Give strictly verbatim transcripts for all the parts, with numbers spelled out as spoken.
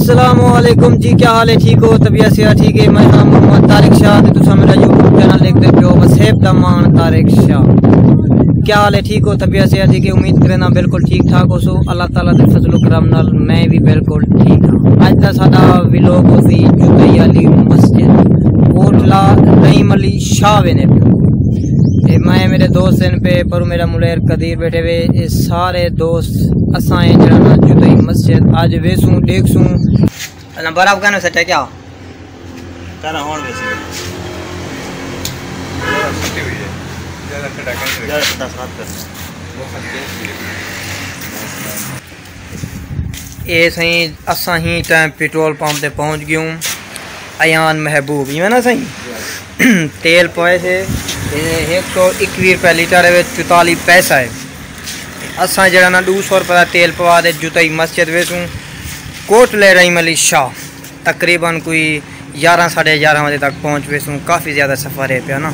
السلام علیکم جی، کیا حال ہے؟ ٹھیک ہو؟ طبیعت صحت ٹھیک ہے؟ میں ہاں محمد طارق شاہ تے تساں میرا یوٹیوب چینل ݙیکھدے پیو وسیب دا مان طارق شاہ۔ کیا حال ہے؟ ٹھیک ہو؟ طبیعت صحت ٹھیک ہے؟ امید کریندا بالکل ٹھیک ٹھاک ہوسو۔ اللہ تعالیٰ دے فضل و کرم نال میں بھی بالکل ٹھیک ہاں۔ اڄ دا ساݙا ولاگ ہوسی جتائی آلی مسجد، کوٹلا رحیم علی شاہ ویندے پیو۔ اے میں میرے دوست ہن پئے، پر میرا ملیر قدیر بیٹھے وے۔ اے سارے دوست اساں اے جڑا نا جتائی مسجد اڄ ویسوں ݙیکھسوں۔ اللہ برا کہنا سچا کیا؟ کہنا ہون ویسی۔ چھٹی ہوئی ہے۔ زیادہ ٹھنڈا کہیں نہیں۔ زیادہ ٹھنڈا ساتھ کرنا۔ اے سائیں، اساں ہی ٹائم پٹرول پمپ تے پہنچ ڳیوں۔ ایان محبوب، ایویں نا سائیں؟ تیل پوائے سے، اے ہک سو اکوی روپے لیٹر ہے، چوتالیس پیسہ ہے۔ اساں جڑا نا ݙو سو روپے دا تیل پوا تے جتائی مسجد ویسوں، کوٹلے رحیم علی شاہ۔ تقریباً کوئی یارہاں، ساڑھے یارہاں وجے تک پہنچ ویسوں۔ کافی زیادہ سفر ہے پیا نا،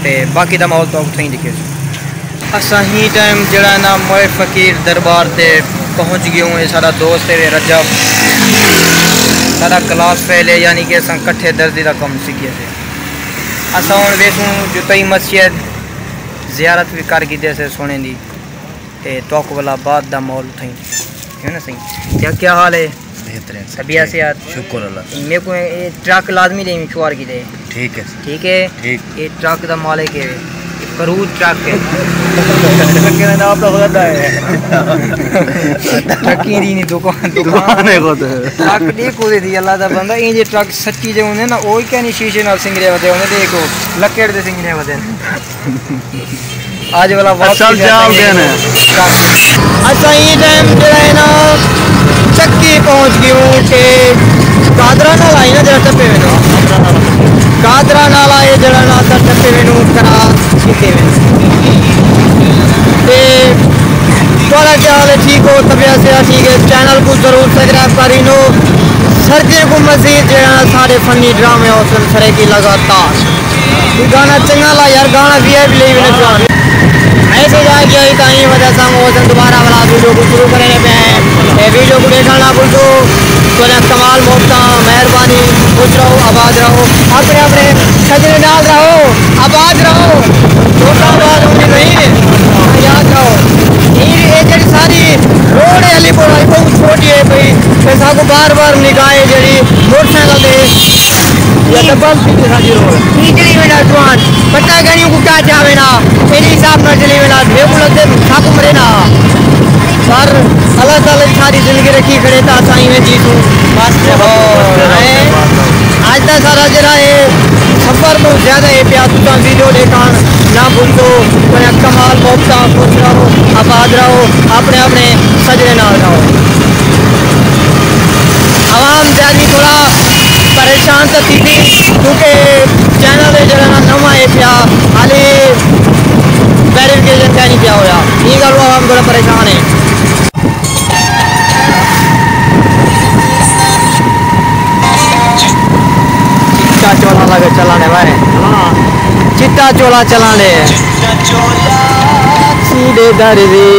تے باقی دا ماحول تو اتھوں ہی ݙکھیسوں۔ اساں ہی ٹائم جڑا نا موئے فقیر دربار تے پہنچ ڳیوں۔ اے ساݙا دوست ہے رجب، ساݙا کلاس فیل ہے، یعنی کہ اساں کٹھے درزی دا کم سکھیے سے۔ اساں ہݨ ویسوں جتائی مسجد، زیارت بھی کر گھدے سے سونے دی۔ تے توکوں ولا بعد دا ماحول اتھائیں۔ کیوں نہ سائیں؟ کیا، کیا حال ہے؟ بہترین سر، طبیعت ٹھیک۔ صحت؟ شکر اللہ تعالیٰ۔ میرے کو اے ٹرک لازمی ݙے مشوار کیتے۔ ٹھیک ہے سر۔ ٹھیک ہے؟ ٹھیک۔ اے ٹرک دا مالک ہے، فروز ٹرک ہے۔ ٹرک دا نام تو خدا دا ہے۔ ٹرکی دی نہیں، دکان، دکان ہے خود۔ ٹرک دی کوئی دی اللہ دا بندہ، ایں جے ٹرک سچی جے ہوندے نا، او کیا نہیں شیشے نال سنگرے ودے ہوندے، ݙیکھو، لکڑ دے سنگرے ودے۔ اڄ والا واپسی اصل جال دین ہے۔ اساں ایں ٹائم جڑا ہے نا، چکی پہنچ ڳیوں کہ گادرا نالا ہے نا، جڑا ٹپے ویندے۔ گادرا نالا ہے جڑا نا، اساں ٹپے ویندے، کراس کیتے ویندے۔ تے تہاݙا کیا حال ہے؟ ٹھیک ہو؟ طبیعت صحت ٹھیک ہے؟ چینل کوں ضرور سبسکرائب کر گھنو۔ سردیاں کوں مزید جڑا نا، ساݙے فنی ڈرامے ہوسن سرائیکی لگاتار۔ کوئی گانا چنگا لا یار، گانا وی آئی پی لئی ویندے پیو۔ ایسے جا کے آئی تائیں وجہ ساں او اساں دوبارہ والا ویڈیو کوں شروع کرݨے پئے ہیں۔ اے ویڈیو کوں ݙیکھݨ نہ بھلسو۔ تہاݙا کمال محبتاں، مہربانی، خوش رہو، آباد رہو، اپݨے اپݨے سڄݨیں نال رہو، آباد رہو۔ چھوٹا آباد ہوندی نہیں ہے، یاد رہو۔ اے، اے جڑی ساری روڈ ہے علی پور والی، بہت چھوٹی ہے پئی، تے ساکوں بار بار نگاہ ہے جڑی موٹر سائیکل تے یا ڈبل تھی ساڈی روڈ۔ نکلی وینا جوان، پتہ کہیں کو کیا چاہے نا، تیرے حساب نال چلی وینا، میرے کو لگدے ساکوں مرے نا۔ پر اللہ تعالیٰ ساری زندگی رکھی کھڑے تا اساں ایویں جی سوں۔ بس، بس، بس، بس، بس۔ اڄ دا سارا جڑا ہے سفر بہت زیادہ ہے پیا، تساں ویڈیو ݙیکھݨ نہ بھلسو۔ تہاݙا کمال محبتاں، خوش رہو، آباد رہو، اپݨے اپݨے سڄݨیں نال رہو۔ عوام زیادہ تھوڑا پریشان تاں تھیسی، کیونکہ چینل ہے جڑا نا نواں ہے پیا، حالی ویریفکیشن کائنی پیا ہویا، ایں ڳالھوں عوام تھوڑا پریشان ہے۔ چٹا چولا لڳ چلݨ ہے بھائی۔ ہاں۔ چٹا چولا چلݨ ہے۔ سیدھے درزی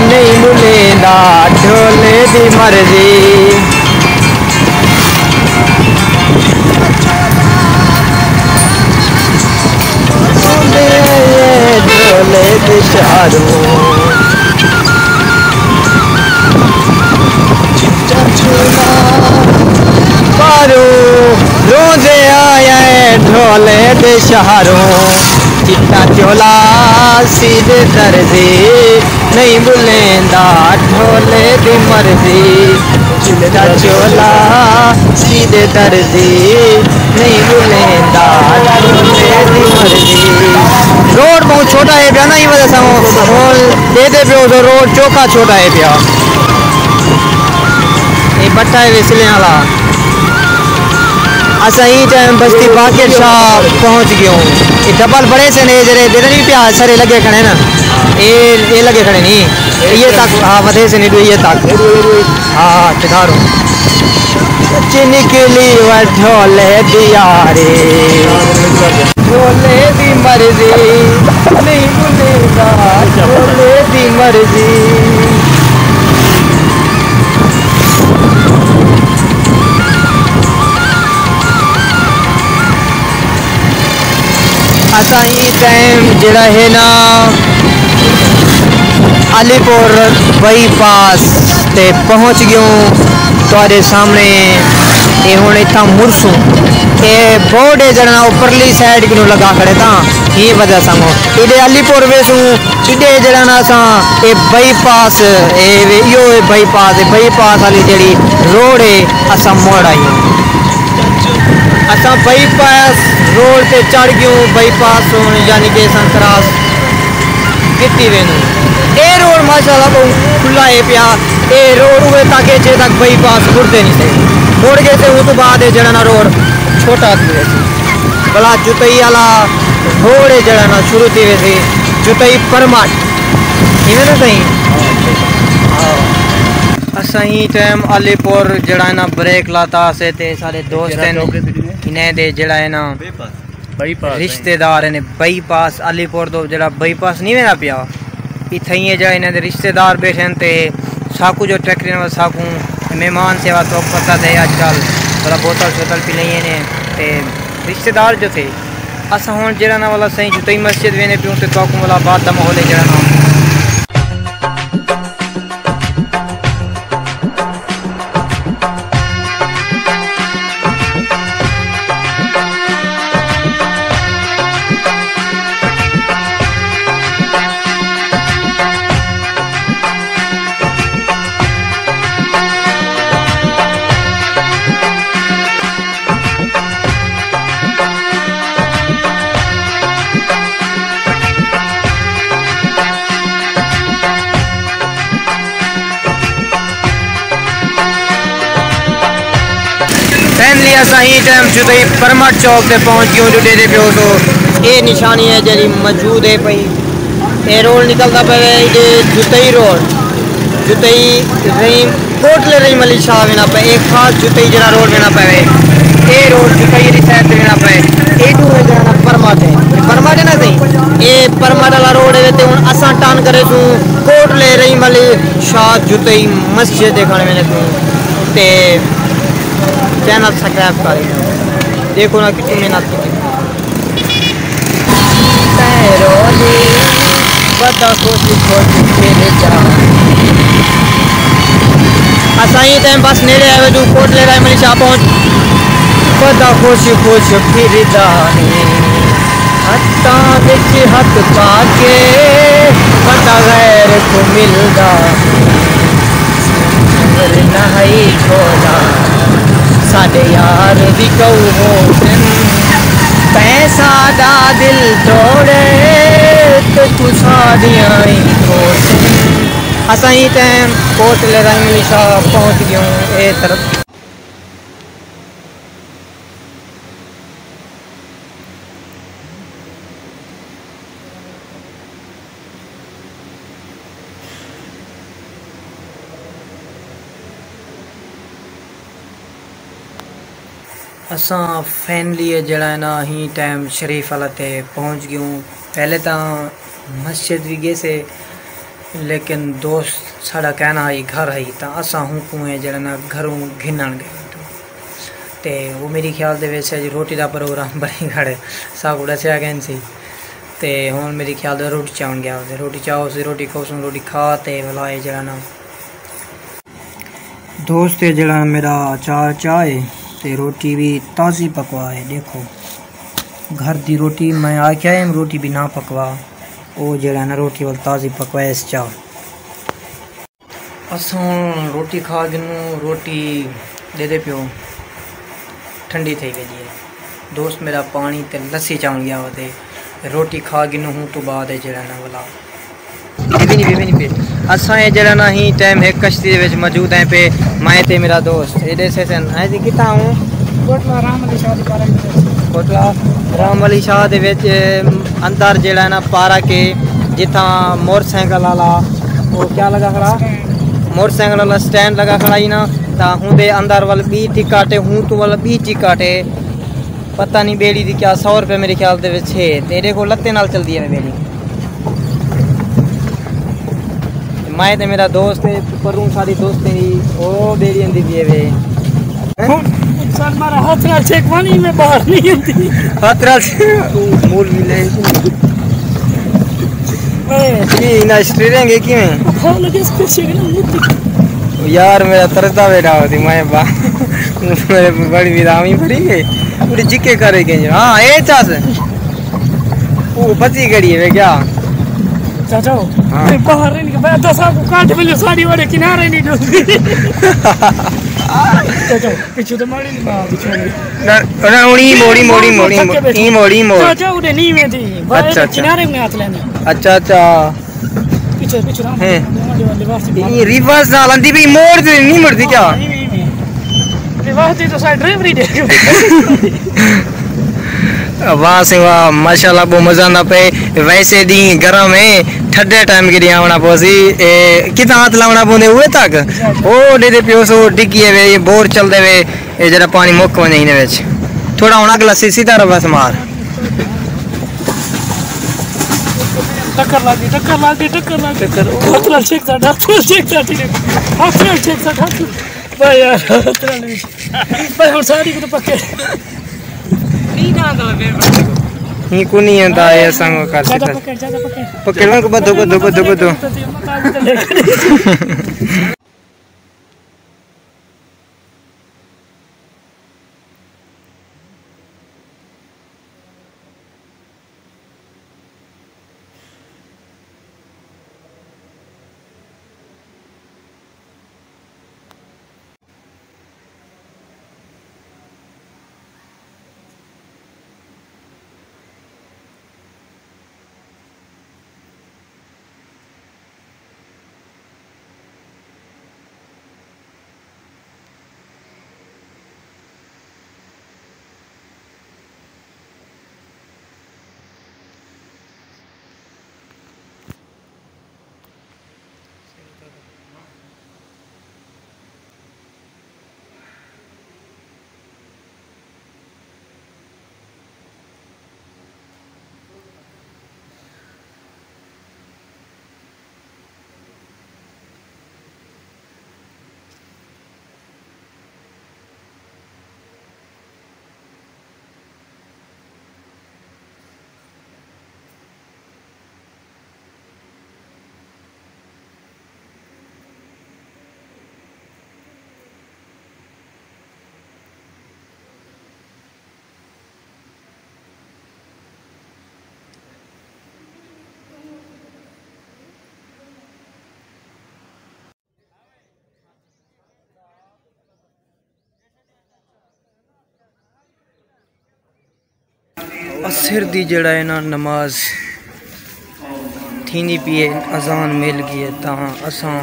نہیں ملیندا، ڈھولے دی مرضی۔ ڈھولے دے شہروں۔ پاروں روندے آیا ہے ڈھولے دے شہروں، چٹا چولا سیدھے درزی نہیں بلیندا، ڈھولے دی مرضی۔ چٹا چولا سیدھے درزی نہیں بلیندا، ڈھولے دی مرضی۔ روڈ بہت چھوٹا ہے پیا نا، ایں وجہ ساں ہن ݙیہدے پیو سو روڈ چوکھا چھوٹا ہے پیا۔ اے بٹا ہے ویسلے والا۔ اساں ایں ٹائم بستی باقر شاہ پہنچ ڳیوں۔ اے ڈبل بڑے سے نے جڑے ݙیہدن وی پیا سارے لڳے کھڑے نا۔ اے، اے لڳے کھڑے نہیں۔ اے تک، ہاں، ودھے سے نہیں، ݙوہیے تک۔ ہاں، ہاں، ٹھکارو۔ چ نکلی و ڈھولے دی یاری۔ ڈھولے دی مرضی، نہیں بھلیندا، ڈھولے دی مرضی۔ اساں ایں ٹائم جیڑھا ہے نا، علی پور بائی پاس تے پہنچ ڳیوں۔ تہاݙے سامݨے اے ہݨ اتھاں مڑسوں۔ اے بورڈ ہے جیڑھا نا اوپرلی سائیڈ کنوں لڳا کھڑے، تاں ایں وجہ سانگوں ایݙے علی پور ویسوں۔ ایݙے جیڑھا نا اساں اے بائی پاس، اے وے، ایہو اے بائی پاس، اے بائی پاس والی جیڑھی روڈ ہے، اساں مڑ آئیوں۔ اساں بائی پاس روڈ تے چڑھ ڳیوں، بائی پاس ہݨ یعنی کہ اساں کراس کیتی ویندوں۔ اے روڈ ماشاءاللہ ٻہوں کھلا ہے پیا۔ اے روڈ اوے تک ہے جے تک بائی پاس مڑدے نہیں سے، مڑ ڳئے سے اوں توں بعد اے جیڑھا نا روڈ چھوٹا تھی ویسی۔ بھلا جتئی والا روڈ ہے جیڑھا نا شروع تھی ویسی، جتئی پرمٹ، ایویں نا سائیں؟ ہاں۔ اساں ایں ٹائم علی پور جیڑھا ہے نا بریک لاتا سے تے سارے دوست ہیں انہیں دے جیڑھا ہے نا بائی پاس، رشتہ دار ہیں بائی پاس، علی پور تو جیڑھا بائی پاس نہیں وینا پیا، اتھائیں ہے جا انہیں دے رشتہ دار بیٹھے ہیں تے ساکو جو ٹریکٹر نے ساکو مہمان سیوا تو پتہ دے آج کل بڑا بوتل شوتل پی لئی ہیں تے رشتہ دار جو تھے۔ اساں ہݨ جیڑھا نا والا سائیں جتئی مسجد ویندے پیوں تے تہاکوں والا آباد دا ماحول ہے جیڑھا نا۔ فائنلی اساں ایں ٹائم جتئی پرمٹ چوک تے پہنچ ڳیوں جو ݙیہدے پیو سو۔ اے نشانی ہے جیڑھی موجود ہے پئی۔ اے روڈ نکلدا پئے ایݙے جتئی روڈ، جتئی رحیم، کوٹلے رحیم علی شاہ وینا پئے۔ اے خاص جتئی جیڑھا روڈ وینا پئے، اے روڈ جتئی والی سائیڈ تے وینا پئے۔ اے ݙو ہے جیڑھا نا پرمٹ ہے، پرمٹ ہے نا سائیں؟ اے پرمٹ والا روڈ ہے تے ہݨ اساں ٹرن کریسوں کوٹلے رحیم علی شاہ جتئی مسجد ݙیکھݨ ویندے پیوں تے چینل سبسکرائب کر ݙیکھو نا کتنی محنت کیتی۔ پیروں دی ودا خوش خوش پھردا۔ اساں ایں ٹائم بس نیڑے آئے ویسوں کوٹلے رحیم علی شاہ پہنچ۔ ودا خوش خوش پھردا ہے، ہتھاں وچ ہتھ پا کے ودا غیر کوں ملدا ہے۔ نہ ہئی جھولا ساݙے یار وکاؤ ہوسن، تیں ساݙا دل توڑے تے توں ساݙیاں ای ہوسن۔ اساں ایں ٹائم کوٹلے رحیم علی شاہ پہنچ ڳیوں اے طرف۔ اساں فائنلی جیڑھا ہے نا ایں ٹائم شریف والا تے پہنچ ڳیوں۔ پہلے تاں مسجد وی ڳیسے، لیکن دوست ساݙا کہݨا ہئی گھر ہئی، تاں اساں ہوں کوں ہے جیڑھا نا گھروں گھنݨ ڳئے۔ تے او میݙے خیال دے وچ اڄ روٹی دا پروگرام بݨی کھڑے، ساکوں ݙسیا ڳئے سی۔ تے ہݨ میݙے خیال دے روٹی چاوݨ ڳیا ہوسے، روٹی چاوسے، روٹی کھوسوں، روٹی کھا تے ولا اے جیڑھا نا دوست اے جیڑھا میݙا اچار چا اے تے روٹی وی تازی پکوا اے۔ ݙیکھو گھر دی روٹی، میں آکھیا اے روٹی وی نہ پکوا، او جیڑھا نا روٹی ول تازی پکوا اے اس چا۔ اساں ہݨ روٹی کھا گھنوں، روٹی ݙیہدے پیو ٹھنڈی تھئی ویندی ہے۔ دوست میݙا پاݨی تے لسی چاوݨ ڳیا ہوسے، روٹی کھا گھنوں ہوں توں بعد ہے جیڑھا نا ولا۔ بے بے نہیں، بے بے نہیں پے۔ اساں اے جیڑھا نا ایں ٹائم ہک کشتی دے وچ موجود ہیں پے، میں تے میݙا دوست۔ اے ݙیسے سن، ایں دی کتھاں ہوں؟ کوٹلہ رحم علی شاہ دی پارک دے وچ۔ کوٹلہ رحم علی شاہ دے وچ، اے، اندر جیڑھا ہے نا پارک ہے، جتھاں موٹر سائیکل والا، او کیا لڳا کھڑا؟ سٹینڈ۔ موٹر سائیکل والا سٹینڈ لڳا کھڑا ہئی نا، تاں ہوندے اندر ول ٻئی ٹکٹ ہے، ہوں توں ول ٻئی ٹکٹ ہے۔ پتہ نہیں ٻیڑی دی کیا، سو روپے میݙے خیال دے وچ ہے۔ تے ݙیکھو لتے نال چلدی ہے ٻیڑی۔ میں تے میݙا دوست ہے، پروں ساݙی دوست ہے، او ٻیڑی آندی پئی ہے۔ سن مارا ہتھ نال چھک وانی میں باہر نہیں آندی۔ ہتھ نال چھک۔ مول ملے۔ اے۔ یہ نہ اسٹیئرنگ ہے کیویں؟ ہاں، لگے اس پیچھے کے نا مجھے۔ یار، میرا ترتا بیٹھا ہوتی، میں با-، میرے بڑی ودامی بھری ہے۔ پوری جکے کرے گئے۔ ہاں، اے چاس۔ وہ بچی گڑی ہے کیا؟ چاچا، ہاں۔ اے باہر نہیں، میں دس آپ کو کاٹ ملے، ساڑی وڑے کنارے نہیں ڈوبی۔ چاچا، پچھو تے ماڑی نہیں، ماں پچھو نہیں۔ نہ، نہ، ہݨ ایں موڑ، ایں موڑ، ایں موڑ، ایں موڑ، ایں موڑ۔ چاچا، اُݙے نہیں ویندی۔ بھائی، اچھا، اچھا۔ کنارے میں ہاتھ لینے۔ اچھا، اچھا۔ پچھو، پچھو رہو۔ ہیں۔ اے ریورس نال آندی پئی، موڑ تے نہیں مڑدی کیا؟ ہاں، نہیں، نہیں، نہیں۔ ریورس تے تو سارے ڈرائیور ہی ݙے۔ واہ سے واہ، ماشاءاللہ، بہت مزہ آندا پئے۔ ویسے ݙینہہ گرم ہے، ٹھڈے ٹائم کے ݙینہہ آوݨا پوسی۔ اے، کتھاں ہتھ لاوݨا پوندے ہوئے تک؟ او ݙیہدے پیو سو، ڈگی ہے وے، بور چلدے وے۔ اے جیڑھا پاݨی مک ونڄے ایندے وچ۔ تھوڑا ہݨ اڳلا سی-، سیدھا رہو بس مار۔ ٹکر لڳ ڳئی، ٹکر لڳ ڳئی، ٹکر لڳ ڳئی۔ ٹکر۔ ہتھ نال چھک سٹ، ہتھ نال چھک سٹ، ہتھ نال چھک سٹ، ہتھ نال۔ بھائی یار، ہتھ نال نہیں۔ بھائی ہݨ ساری کوں تاں پکڑ۔ ہی کو نہیں آندا ہے، اساں کوں کر زیادہ سکدا۔ پکڑ، زیادہ پکڑ۔ پکڑ، میں کو بدھو، بدھو، بدھو، بدھو۔ عصر دی جیڑھا ہے نا نماز تھیندی پئی ہے، اذان مل ڳئی ہے، تاں اساں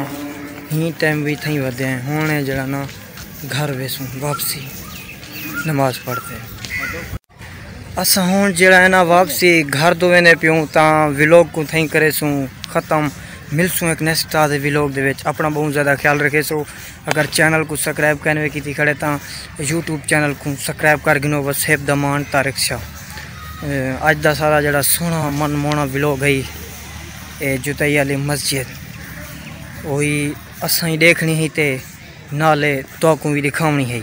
ہی ٹائم وی تھئیں ودے ہیں۔ ہݨ ہے جیڑھا نا گھر ویسوں واپسی نماز پڑھ تے۔ اساں ہݨ جیڑھا ہے نا واپسی گھر توں ویندے پیوں، تاں ولاگ کوں تھئیں کریسوں ختم۔ ملسوں ہک نیکسٹ تازے ولاگ دے وچ۔ اپݨا ٻہوں زیادہ خیال رکھیسو۔ اگر چینل کوں سبسکرائب کائنی کیتی کھڑے تاں یوٹیوب چینل کوں سبسکرائب کر گھنو۔ وسیب دمان طارق شاہ۔ اے، اڄ دا سارا جیڑھا سوہݨا من موہݨا ولاگ ہئی، اے جتائی آلی مسجد، اوہی اساں ہی ݙیکھݨی ہئی تے نالے تہاکوں وی ݙکھاوݨی ہئی۔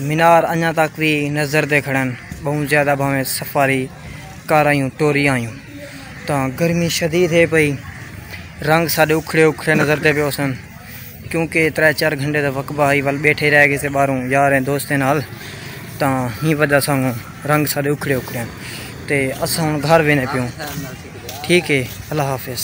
مینار انڄاں تک وی نظر دے کھڑن، ٻہوں زیادہ بھانویں سفاری کر آیوں، ٹوری آیوں، تاں گرمی شدید ہے پئی، رنگ ساݙے اکھڑے اکھڑے نظر دے پئے ہوسن، کیونکہ ترے چار گھنٹے دا وقفہ ہئی، ول ٻیٹھے رہ ڳئے سے ٻاہروں یاریں دوستیں نال، تاں ہیں وجہ سانگوں رنگ ساݙے اکھڑے اکھڑے ہن۔ تے اساں ہݨ گھر ویندے پیوں۔ ٹھیک ہے، اللہ حافظ۔